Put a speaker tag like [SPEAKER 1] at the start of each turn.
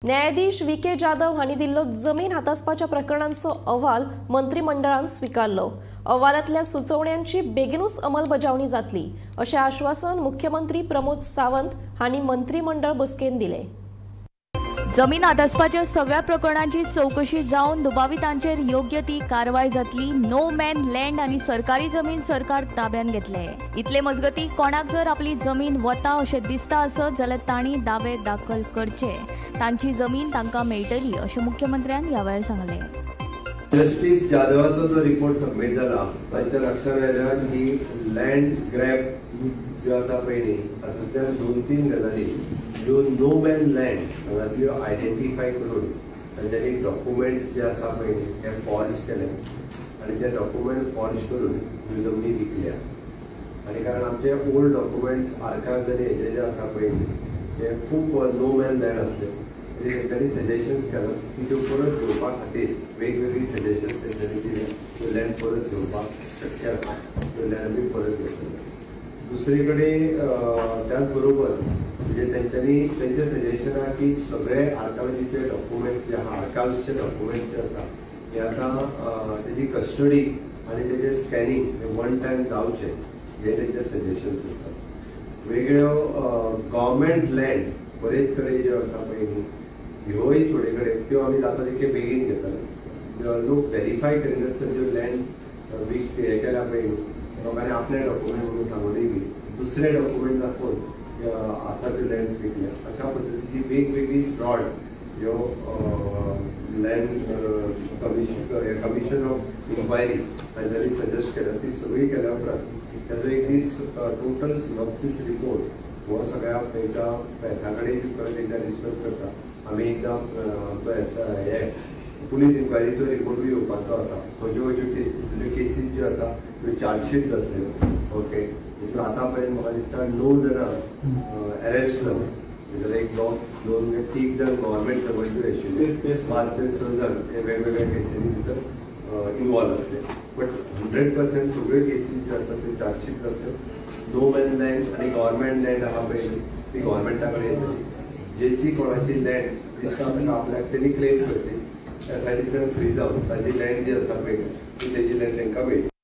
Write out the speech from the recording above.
[SPEAKER 1] न्यायाधीश V K Jadhav हांणी दिल्लो जमीन हातासपाच्या प्रकरणांचो अहवाल मंत्रिमंडळान स्विकारलो. अहवालांतल्या सुचोवण्यांची बेगीनूच अंमलबजावणी जातली अशें आश्वासन मुख्यमंत्री प्रमोद सावंत हांणी मंत्रिमंडळ बसकेंत दिलें.
[SPEAKER 2] जमीन हातासपाच्या सगळ्या प्रकरणांची चौकशी जावन दुबावितांचेर योग्य ती कारवाय जातली. नो मॅन लँड आनी सरकारी जमीन सरकार ताब्यात घेतले. इतले मजगती कोणाक जर आपली जमीन वता अशें दिसता आसत जाल्यार तांणी दावे दाखल करचे, तांची जमीन तांकां मेळटली अशें मुख्यमंत्र्यान ह्या वेळार सांगलें.
[SPEAKER 3] जस्टीस जाधवाचो जो रिपोर्ट सबमीट जाला तांच्या लक्षात आयल्या की लँड ग्रॅब ज्यो आसा पळय न्ही तातूंतल्यान 2-3 गजाली ज्यो नो मॅन लँड हांगासल्यो आयडेंटिफाय करून तांच्यांनी डॉक्युमेंट्स जे आसा पळय न्ही ते फॉर्ज केले आनी ते डॉक्युमेंट फॉर्ज करून ह्यो जमनी विकल्या. आनी कारण आमचे ओल्ड डॉक्युमेंट्स आर्कायव्स आनी हेजे जे आसा पळय न्ही ते खूब नो मॅन लँड आसले. तेंच्यांनी सजेशन्स केला की त्यो परत घेवपा खातीर वेगवेगळी सजेशन्स तेंच्यांनी दिले. त्यो लँड परत घेवपाक शक्य आसा, त्यो लँड आमी परत घेतले. दुसरे कडेन त्याच बरोबर म्हणजे तेंच्यांनी तेंचे सजेशन आहा की सगळे आर्कायव्जीचे डॉक्युमेंट्स जे आहा, आर्कायव्सचे डॉक्युमेंट्स जे आसा हे आतां तेजी कस्टडी आनी तेजें स्कॅनिंग हे वन टायम जावचें, हे तेंचे सजेशन्स आसा. वेगळ्यो गव्हर्मेंट लँड बरेच कडेन ज्यो आसा पळय न्ही ह्योय थोडे कडेन त्यो आमी जाता तितके बेगीन घेतले. लोक व्हेरीफाय करिनासतना ज्यो लँड वीक हे केल्या पळय न्ही लोकांनी आपले डॉक्युमेंट म्हणून सांगूनय बी दुसरे डॉक्युमेंट दाखोवन आसा त्यो लँड्स विकल्या. अशा पद्दतीची वेगवेगळी फ्रॉड ह्यो लँड कमिशन ऑफ इन्क्वायरी तांच्यांनी सजेस्ट केल्या. ती सगळी केल्या उपरांत ताजो एक दीस टोटल सिनॉप्सीस रिपोर्ट हो सगळ्या एकदां पॅसा कडेन परत एकदां डिस्कस करता. आमी एकदां आमचो हे पुलीस इन्क्वायरीचो रिपोर्टूय येवपाचो आसा. खंयच्यो खंयच्यो केसीस ज्यो आसा त्यो चार्जशीट जातल्यो. ओके, तितून आतां पर्यंत म्हाका दिसता 9 जाणां अरेस्ट जाले. भितर 1, 2, 3 जाण गव्हर्मेंट सर्वंटूय आशिल्ले, 5 ते 6 जाण हे वेगवेगळ्या केसींनी भितर इनवॉल्व आसले. बट 100% सगळ्यो केसीस ज्यो आसा त्यो चार्जशीट जातल्यो. नो मॅन लँड आनी गव्हर्मेंट लँड आहा पळय ती गव्हर्मेंटा कडेन येतली. जेची कोणाची लँड दिसता ताका आपल्याक तेणी क्लेम करची, एसआयटीच्यान फ्री जावन ताजी लँड जी आसा पळय ती तेजी लँड तांकां मेळटली.